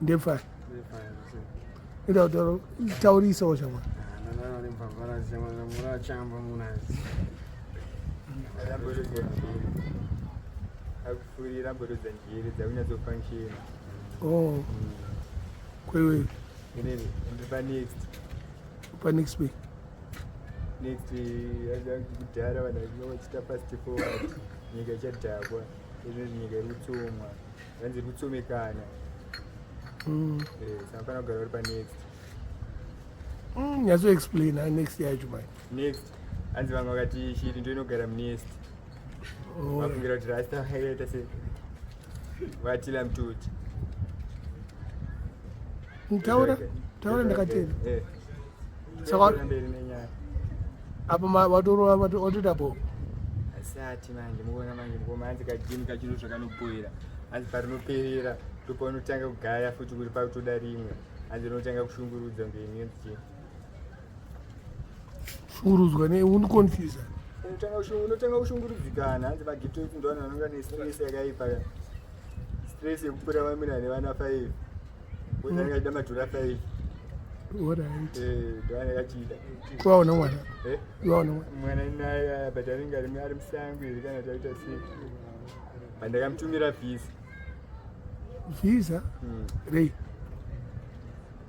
Ndefai. Ida kutaura taurisawo shamwari. Akufurira mborodza njere dzakunyatsofunction. Oh. Kwewe. Inini ndi pa next. Pa next week. Next kudhara vanhu vachinge vachiita fast forward nyika ichadhakwa izvozvi nyika iri kutsomwa. Hanzi iri kutsomekana. Eh, saka fana kugara uri pa next. Nyatso explain next yacho mai. Next. Hanzi vamwe vakati shiri ndo inogara munest. Oh. Vafungira kuti rasta vakaita se vatila mtuti. Taura, taura ndakatera. Eh. Saka mberi nenyaya. Apa watorova watoita po. Asati manje mukuona manje mukoma hanzi kagame kachiro zvakanobhoera. Hanzi parinoperera ndopaunotanga kugaya futi kuti pakutoda rimwe. Hanzi rinotanga kushungurudza kunge inonzi chii. Shungurudzwa ne uniconfuse. Unotanga kushungurudzikana hanzi magetosi ndovanhu vanonga nestress yakaipa. Stress yekupura vamwe nevana 5. Unenge achida madhora 5. Alright. Eh, ndoanenge achida. Kwaona mwana. Eh? Kwaona mwana. Mwana naye but anenge ari ari musango here kana taita sei. Pandakamutumira visa. Visa? Rei.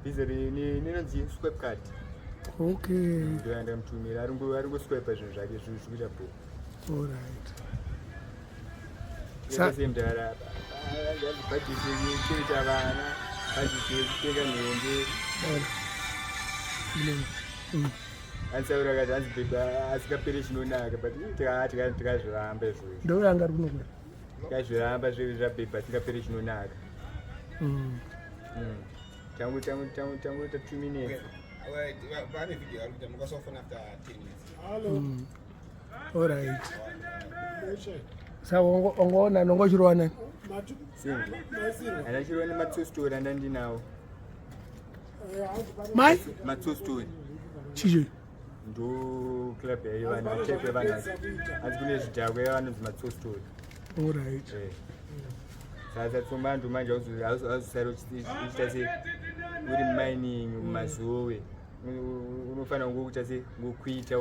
Visa rinonzi swipe card. Okay. Ndio ndakamutumira ari ngo ari ngoswipe zvinhu zvake zviri kuita bho. Alright. Semdara bhajeti yekuchengeta vana, bhajeti yekutenga nhembe. Andisaura akati hanzi bhebha asikaperi chinonaka but tikazviramba izvozvo. Ndoyanga ari kunokuda. Tikazviramba zvedu zvabhebha asikaperi chinonaka. Tangu tangu tangu tangu ta 2 minutes. Vane video vari kuita mukasofona after 10 minutes. Alright. Saka wangaona nonga uchirova nani? Single. Andachirova nematsostori andandinawo. Mai? Matsostori. Chicho. Ndo club yaiva type yevanhu. Hanzi kune zvidhakwa yavanonzi matsostori. Alright. Eh. Sasa tsombandu manje auzosara uchiita se uri mining mumazowe. Unofanira kungokuita se ngokuita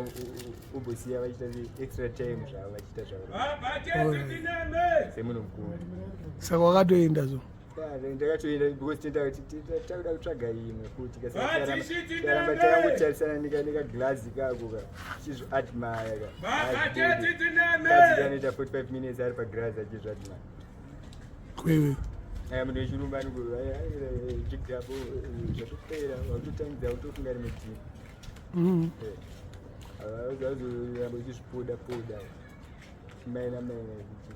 umbosiya vachiita se extra time zvavo vachiita zvavo. Semunhu mukuru. Saka wakatoenda zo. Ndakatoenda because takuda kutsvaga imwe futi karamba takangotarisana nekaglazi kako ka tichizviadmire ka. Kanoita 45 minutes ari pagirazi achizviadmire. Kwewe. Aya munhu wechirungu anogojigabo zvatopera wakutotangidza kutofunga rimwe team. Azoramba uchizvipoda poda. Maina maina chichi.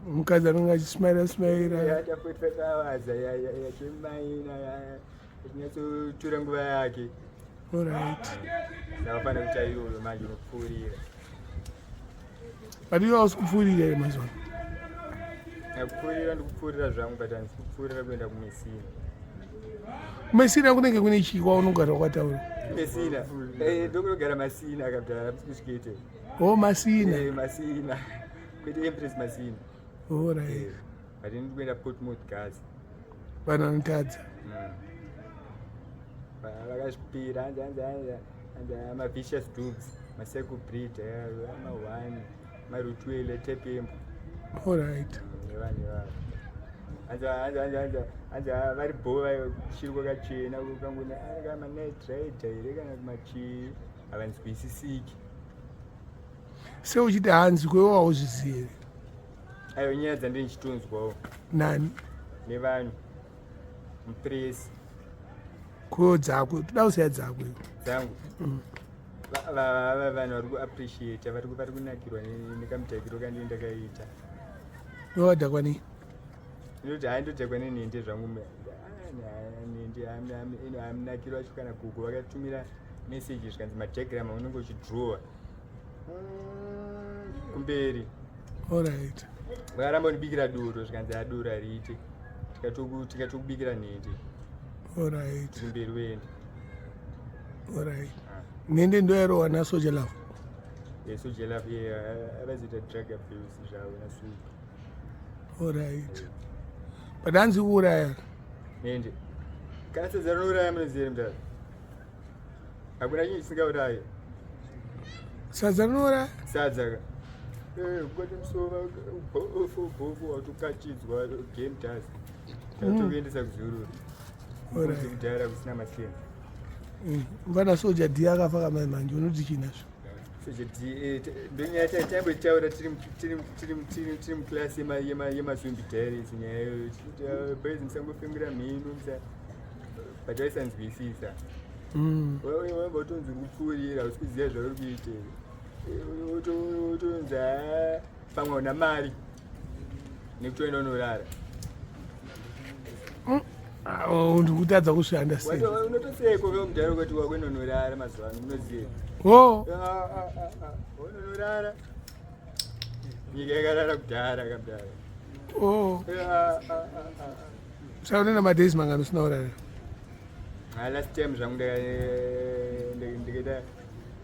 Mukadzi anenge achismaira smaira. Yaita 45 hours yachimaina achinyatsotora nguva yake. Alright. Saka fanira kuita iyoyo manje unopfuurira. But iwe hausi kupfuurira here mazuva ano? Kupfuurira ndikupfuurira zvangu but handisi kupfuurira kuenda kuMessina. Kumesina kunenge kune chii kwaunogara wakataura? Messina. Eh, ndokunogara Masina kabdara kusvikete. Oh, Masina. Eh, Masina. Kwete Empress Masina. Alright. Eh, but ndiri kuenda Portmouth Gas. Vanhu vanotadza. Vakazvipira hanzi hanzi hanzi hanzi mavicious dogs, macycle breed, ma1, marutwele, tepembo. Alright. Nevanhu ivavo. Hanzi hanzi hanzi hanzi hanzi vari bho shiri kwakachena kangona manight rider here kana kumachii havanzwisisiki. Se uchiti hanzi kwewe hauzvizivi here? Ayo nyaya dzandiri ndichitonzwawo. Nani? Nevanhu. Mupresi. Kwewo dzako, toda kuziva dzako iwe. Dzangu. Vanhu vari kuappreciate, vari kunakirwa nekamutakiro kandini ndakaita. Iwe wadhakwa nei? Ndinoti hai ndodhakwa nenhende zvangu. Nhende amunakiro acho kana gogo vakatumira message zvikanzi madiagram aunenge uchidrowa kumberi. Alright. Vakaramba kundibikira doro zvikanzi adoro hariite. Tikatokubikira nhende. Alright. Kumberi uende. Alright. Nhende ndo yarohwa naSoja Love. Eh, Soja Love avazoita drug abuse zvavo naSupa. Alright. But hanzi kuuraya. Ende kana sadza rinouraya, munoziva mudhara, hakuna chinhu chisingaurayi. Sadza rinouraya? Sadza ka. Kwati musova bofu bofu, watokachidzwa game das, tokuendesa kuzururu kudhara kusina masenzi. Mfana Soja D akafa kamai manje, unoti chinazvo? Soja D, ndonyaya taimbotaura tiri muklasi yemaZumbi Diaries, nyaya iyoyo. Boys, musangofembera mhino musa, but vaisanzwisisa. Wamba utonzi uri kupfuurira, hausi kuziva zvauri kuita, utonzi ha, pamwe una mari nekutoenda unorara. Ah, ndikutadza kuzviunderstand. Unotosekwa kamudhara ukati wakuenda unorara mazuva ano, munoziva. O. Unonorara, nyika yakarara kudhara kamudhara. O, saka unoenda madays mangani usina kurara? Last time zvangu ndikaita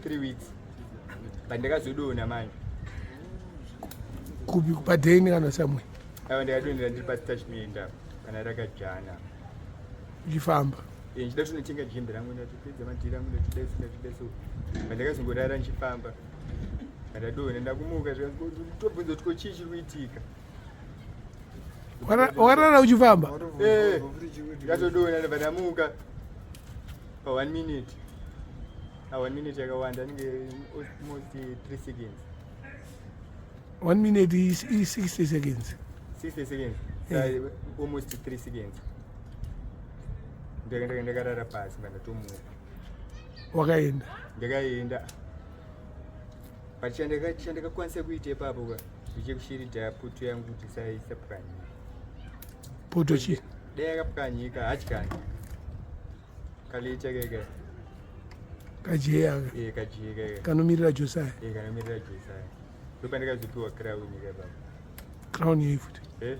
3 weeks, but ndakazodonha manje. Kupi, padheni kana somewhere? Aiwa, ndakadonhera ndiri pastachment apa kana rakajana. Uchifamba? Ndichida kutonotenga jembe rangu, ndatopedza madhiri angu, ndatodai so, ndatodai so, but ndakazongorara ndichifamba, ndadonha, ndakumuka, tobvunza kuti ko chii chiri kuitika. Wakarara uchifamba? Eh, ndakatodonha, ndabva ndamuka pa one minute. A one minute yakawanda, anenge almost 3 seconds. One minute is 60 seconds. 60 seconds. Almost 3 seconds. Ndakarara pasi, ndatomuka. Wakaenda? Ndakaenda, but chandakakwanisa kuita ipapo ka, ndichekushiridha poto yangu kuti isapwanyika. Poto chii? Dai yakapwanyika, hatyani kaliita keka. Kajeya? E, kajiye keka. Kanomirira Josiah? E, kanomirira Josiah. Ndopandakazopiwa crown ka ipapo. Crown yei futi? Eh?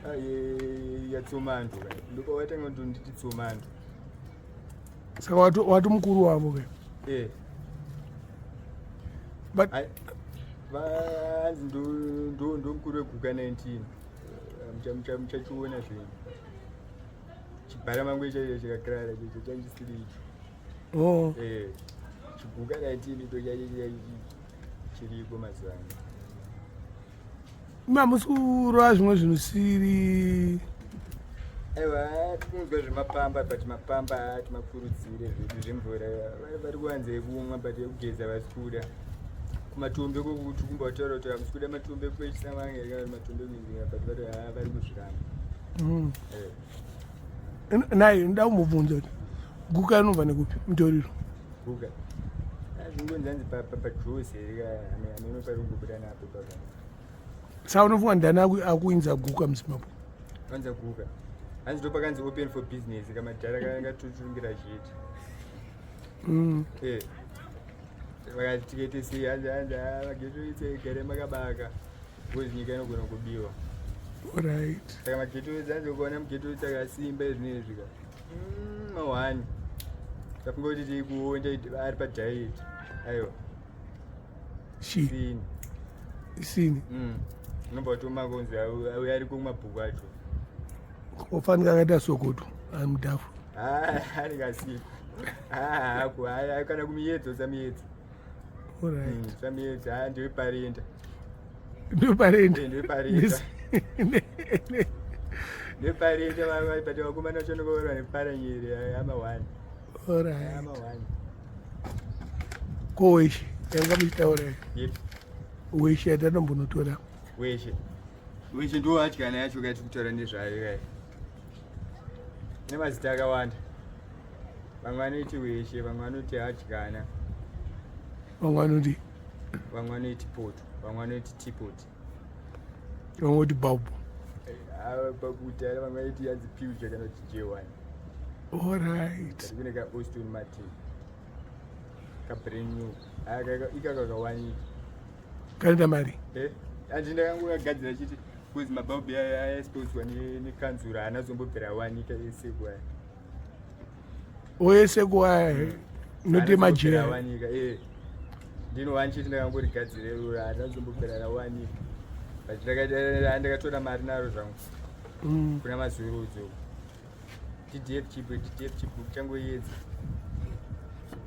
Ah, yaTsomando ka, ndopawatanga kundonditi Tsomando. Saka wati mukuru wavo ke? Eh. But Ai, vanzi ndo mukuru weguka 19. Muchachiona zvenyu chibhara mangu ichacho chikakirara chicho chanchisiri icho. Oh. Eh, chiguka 19 ndo chacho chiriko mazuva ano. Imi hamusi kurova zvimwe zvinosiri? Aiwa, tikunzwa zvemapamba, but mapamba hatimakurudzire zvedu. Zvemvura vari kuwanza yekumwa, but yekugeza vasi kuda. Kumatombe kokuti kumbotaura kuti hamusi kuda matombe ekuchisamange kana kuti matombe ekuinzira, but vari ha, vari kuzviramba. Eh. Naye ndoda kumbobvunza kuti guka inobva nekupi, mutoriro? Guka zvingonzi hanzi paJozi here, ameno pari kumbobuda napo papa. Saka unofunga ndani akuinza guka muZimbabwe? Vanza guka, hanzi ndo pakanzi open for business, kamadhara kangatotungira chete. Eh, vakati tikaite sei, hanzi ha, mageto ese gare makabaka because nyika inogona kubiwa. Saka mageto ese, hanzi ukaona mugeto ese akasimba izvinezvi ka, mawani tafunga kuti tikuonda ari padiet, aiwa. Shi. Sini. Isini. Unobva kutomaka kunzi auya ariko kumabhuku acho. Ofanika akaita sokoto ari mudhafu. Anenge asiko hako, kana kumiyedzo, samiyedzo. Samiyedzo, ha, ndeweparenda. Ndoparenda. Ndeweparenda, ndeweparenda, but vakomana vacho nokuvarwa neparanyeri amawani. Amawani. Ko weshe yanga muchitaura? Yep. Weshe yatatombonotora. Weshe, weshe ndo hatyana yacho kaiti kutaura nezvayo kai, nemazita akawanda. Vamwe vanoti weshe, vamwe vanoti hatyana. Vamwe vanoti? Vamwe vanoti poto, vamwe vanoti teapot. Vamwe voti bhabhu. Pakudhara vamwe vaiti yanzi Peugeot kana kuti J1. Kune kaAston Martin kabrand new ikaka kawanika. Kanoita mari. Andi ndakangokagadzira chiti because mabhaubhi ayaispotswa nekanzuro, haana zombobvira awanika ese kuaya. Wese kuaya notemajeya? Awanika, e, ndino chiti ndakangorigadzira iroro, harina zombobvira rawanika, but ndakatora mari naro zvangu. Kuna mazurudzo. DDF chibwe, DDF chibwe kuchangoyedza.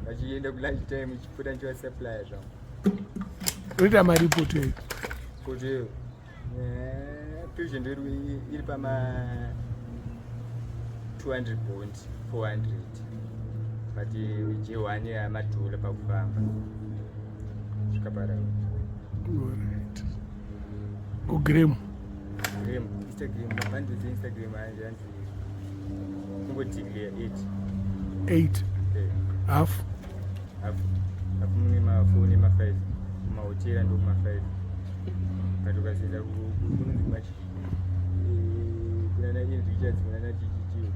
Vachienda kulunch time chipfuta ndichivasupplya zvangu. Unoita mari poto iyo? Poto iyo. Fusion iri iri pama 200 bond, 400. But J1 yamadhura pakufamba. Svika parawo. Alright. Kugram. Gram, Instagram, mabhandles eInstagram anje anzi kungodeclare 8. 8. Half. Half. Half mune ma 4 nema 5. Kumahotera ndo kuma 5. But ukazoenda kunonzi kumachi kunana Ian Richards, kunana chichichi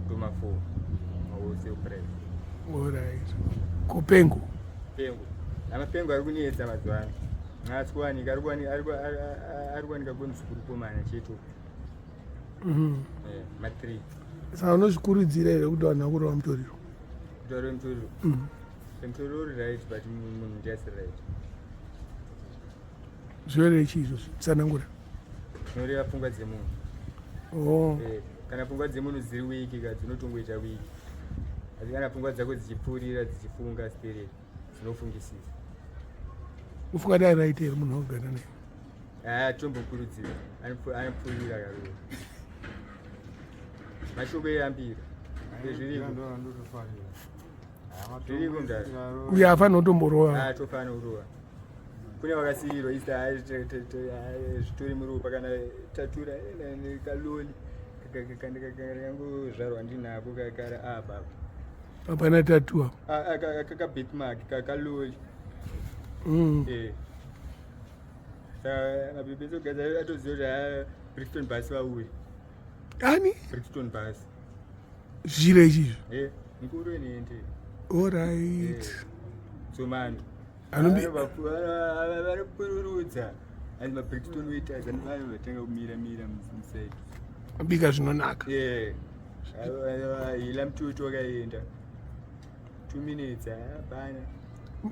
ndoma 4 mawholesale price. Alright. Kupengo. Pengo. Amapengo ari kunetsa mazuva ano. Haasi kuwanika, ari kuwanika kwemuzukuru komana chete. Ma3. Saka unozvikurudzira here kuti vanhu vakurova mutoriro? Kutaura mutoriro? Mutoriro uri right, but munhu ndiasiri right. Zvinoreva chii izvozvo? Tsanangura. Zvinoreva pfungwa dzemunhu. Oh. Kana pfungwa dzemunhu dziri weak ka, dzinotongoita weak. Asi kana pfungwa dzako dzichipfuurira dzichifunga stereki, dzinofungisisa. Ufunga dai right here munhu wakugara naye? Haa, tombokurudzira. Anopfuurira karoo. Mashoko eyambiro. Zviriko. Zviriko mdara. Uyo haafanira kutomborova. Ah, tofanira kurova. Kune vakasiyirwa isi zvitori muropa kana tatura kaloli kangozvarwa ndinako kara apa. Hapana tatua. Kakabitmark kakaloli. Saka mabhebhi ezogadza atoziva kuti haa, Brixton Bus vauya. Ani? Brixton Bus. Zviro izvizvo. Mukuru wenende. Alright. Tsomano. Vanopururudza. Hanzi maBrixton waiters vanotanga kumira mira musaidi. Bika zvinonaka. Ila mututu wakaenda. 2 minutes hapana.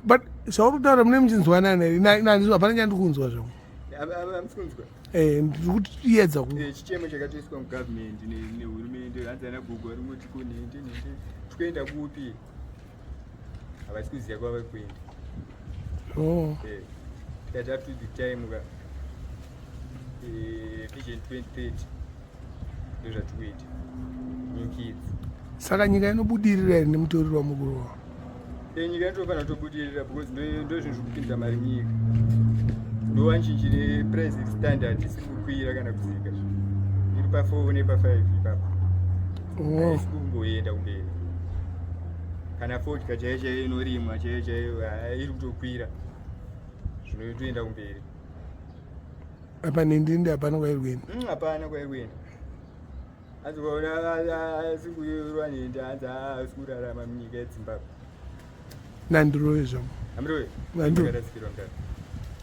But zvauri kutaura mune muchinzwanana here? Ina hapana chandiri kunzwa zvangu. Hamusi kunzwa? Ndiri kutiedza ku Chichemo chakatoiswa mugovernment nehurumende, hanzi ana gogo vari kungoti kunhende nhende, tikuenda kupi? Havasi kuziva kwavari kuenda. Oh. Tikati up to the time ka, Vision 2030 ndo zvatikuita, new kids. Saka nyika inobudirira here nemutoriro wamukuru wavo? Nyika inotofanira kutobudirira because ndo zvinhu zviri kupinza mari munyika, ndowanchinji neprice standard isiri kukwira kana kudzika, iri pa4 nepa5 ipapo. Haisi kumboenda kumberi. Kana fodya chaiyo chaiyo inorimwa chaiyo chaiyo, iri kutokwira, zvinotoenda kumberi. Apa nendende hapana kwairi kuenda. Hapana kwairi kuenda. Hanzi ukaona asi kurwa nende, hanzi haasi kurarama munyika yeZimbabwe. Nandirove zvangu. Amirove. Nandiro. Makarasikirwa mudara.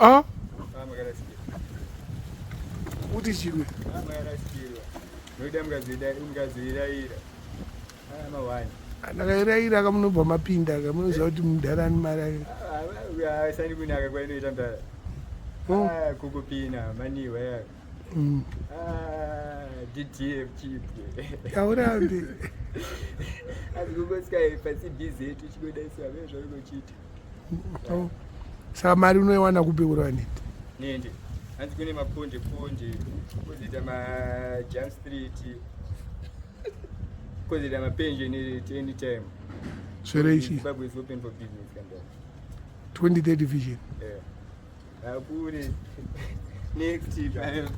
Ah. Ah, makarasikirwa. Kuti chimwe. Ah, makarasikirwa noida mukazoirayira mawani. Ndakairayira kamunobva mapinda kamunoziva kuti mudhara ani mari ake. Sani kunaka kwainoita mudara. Oh. Ah, kukupina maniwa ya. Ah, DDF chipwe. Aurambe. Asi kungosvika paCBZ tichikodaisiwa ve zvauri kuchiita. Oh. Saka mari unoiwana kupi kurova nende? Nende hanzi kune makonje konje, kozoita majump street, kozoita mapension at any time. Zvere ichi. Zimbabwe is open for business kandara. 2030 vision. Yeah. Akure next 2020,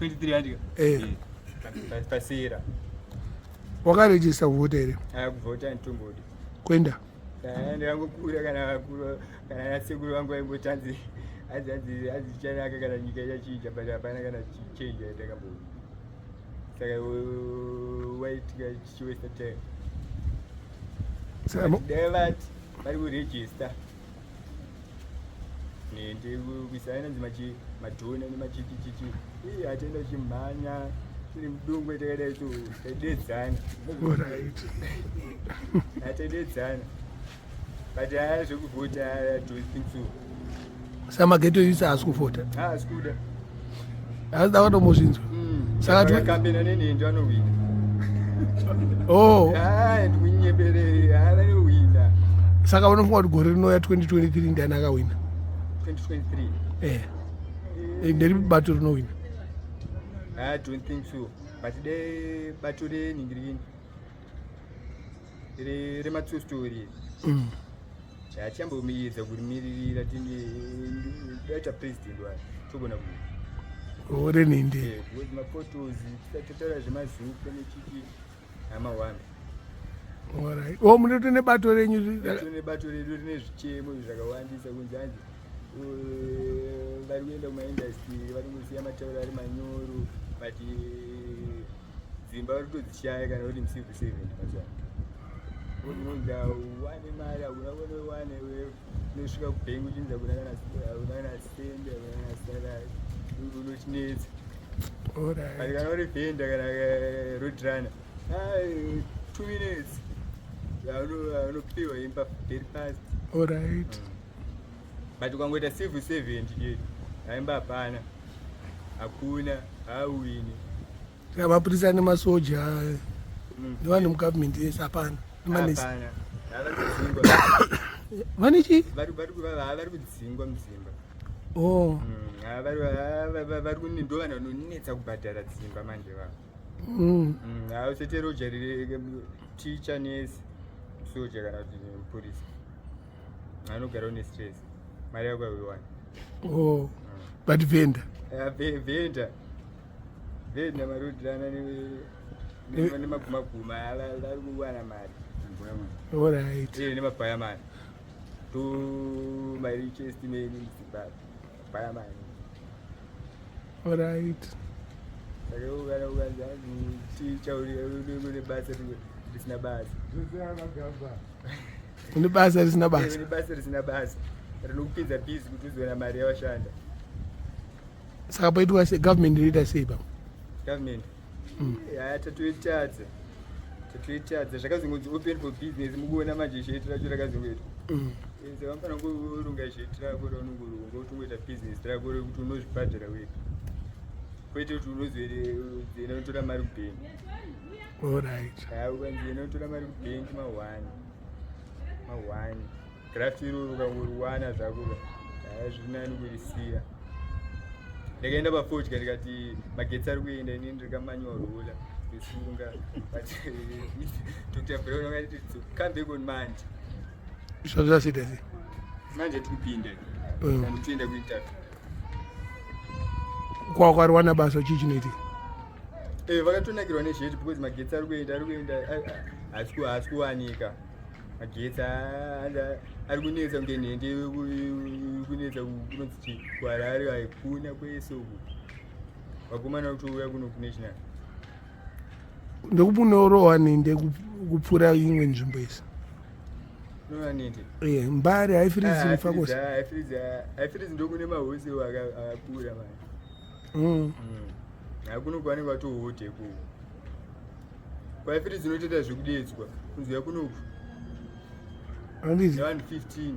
2300. Pasera. Wakarejista kuvhota here? Kuvhota nditombodi. Kuenda. Ndangokura kana vakuru kana nasekuru vangu vaimboti hanzi hanzi hanzi hanzi chichanaka kana nyika ichachinja, but hapana kana change yaitakamboona, saka waitika chichiwaste time. Saka Dai vati vari kurejista nende kuisa inonzi madhona nemachichichichi, ii hatienda chimhanya tiri mudungwe takadai so, taidedzana. Hataidedzana, but haya zvekuvhota, I don't think so. Saka maghetto youths haasi kuvhota? Haasi kuda. Haasi da katombozvinzwa. Saka Vakacampaigna nenhende vanohwina. Oh. Ah, ndikunyebere, vanohwina. Saka unofunga kuti gore rinouya 2023 ndiani akawina? 2023. Eh. Eh, nderipi bato rinowina? I don't think so. But dai bato renhingirini rematsostori hachambomuedza kurimiririra daita president wayo togona ku renhende. Because maphotos totaura zvemazuko nechiki hamahwambi. Alright. Oh, munoto nebato renyu? Tine bato redu rine zvichemo zvakawandisa, kunzi hanzi vari kuenda kumaindustry vari kusiya matauro ari manyoro, but dzimba vari kutodzishaya kana uri mucivil servant mazuva unonzi wane mari, hakuna kunowane. Unosvika kubhengi uchinzi hakuna kana sende, hakuna kana salary, unochinetsa. But kana uri vendor kana road runner, 2 minutes unopiwa imba very fast. But ukangoita civil servant ke, haimba hapana, hakuna, hauwini. Saka mapurisa nemasoja nevanhu mugovernment yese hapana, nemanesi? Hapana, havari kudzingwa. Vane chii? Vari kudzingwa mudzimba. Oh. Vari ndo vanhu vanonetsa kubhadhara dzimba manje vavo. Hausete roja ticha, nesi, soja kana kuti mupurisa anogara une stress, mari yako hauiwani. Oh, but vendor? Vendor, vendor, maroad runner nemagumaguma vari kuwana mari. Nemabhayamani, ndo marichest men muZimbabwe, bhayamani. Saka kana ukanzi hanzi ticha une basa risina basa. Une basa risina basa. Une basa risina basa rinokupinza busy kuti uzoona mari yawashanda. Saka paitwa sei? Government inoita sei pamwe? Government ya tatoitadza, tatoitadza. Zvakazongonzi open for business, mukuona manje zheti racho rakazongoitwa. Saka vanofanira kurunga zheti rako raunongorunga kuti ungoita business rako rekuti unozvibhadhara wega, kwete kuti unozoenda unotora mari kubhengi. Ukanzi enda unotora mari kubhengi, ma1 ma1 graft iroro ukangoriwana zvako, haya, zviri nani kurisiya. Ndakaenda pafodya ndikati magetsi ari kuenda, inini ndirikamanywa rola ndosunga, but Dr Brown vakati come back on Monday. Zvazvazoita sei? Manje tikupinda ndikutoenda kuinterview. Kwakariwana basa, chii chinoitika? Vakatonakirwa nezheti because magetsi ari kuenda, ari kuenda, haasi kuwanika. Magetsi ari kunetsa kunge nhende iri kunetsa kunonzi chii, kuHarare haikuna kwese uku. Vakomana kutouya kuno kunational. Ndekupi unorohwa nhende kupfuura imwe nzvimbo isi? Unoona nhende. Mbare, Highfields, Mufakose. Highfields ndokune mahosi akakura manje. Hakuno kwanenge vatohodhe kuko kwaHighfields unotoita zvekudedzwa kunzi uya kunoku. Handizi. Nevanhu 15.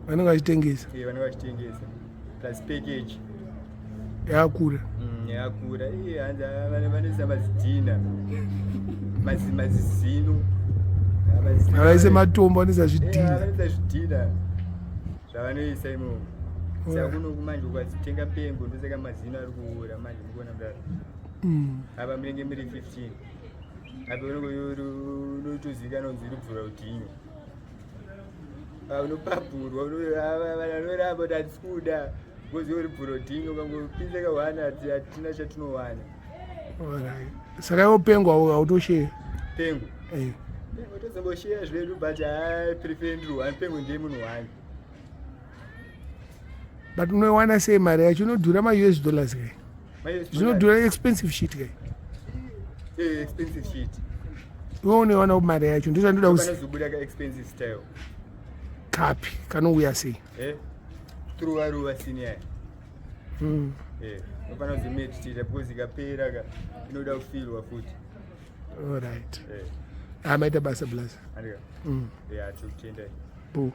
Vanenge vachitengesa. Vanenge vachitengesa plus package. Yakura. Yakura. Iye hanzi vanoisa mazidhina, mazizino. Havaise matombo, vanoisa zvidhina. Vanoisa zvidhina zvavanoisa imomo. Saka kunoku manje ukazitenga pengo, ndosaka mazino ari kuura manje, mukuona mudaro. Apa munenge muri 15, apa unotozivikanwa kunzi uri bvura udhinyo, unopapurwa, vanoramba kuti hatisi kuda because uri bvura udhinyo, ukangopinza kahwana hatina chatinowana. Alright. Saka iwo pengo hautosheya? Pengo? Pengo tozombosheya zvedu, but hai, prefer ndiri one, pengo ndiye munhu one. But unoiwana sei mari yacho? Inodhura, maUS dollars kai. Zvinodhura, expensive shit kai. Expensive shit. Iwe unoiwana mari yacho? Ndozvandoda kuzi. Panozobuda ka expensive style. Kapi kanouya sei? Turuva ruva senior. Unofana kuzomeditata because ikapera ka inoda kufilwa futi. Alright. Amaita basa, blaza. Andika. Ya, tokutendai. Bo.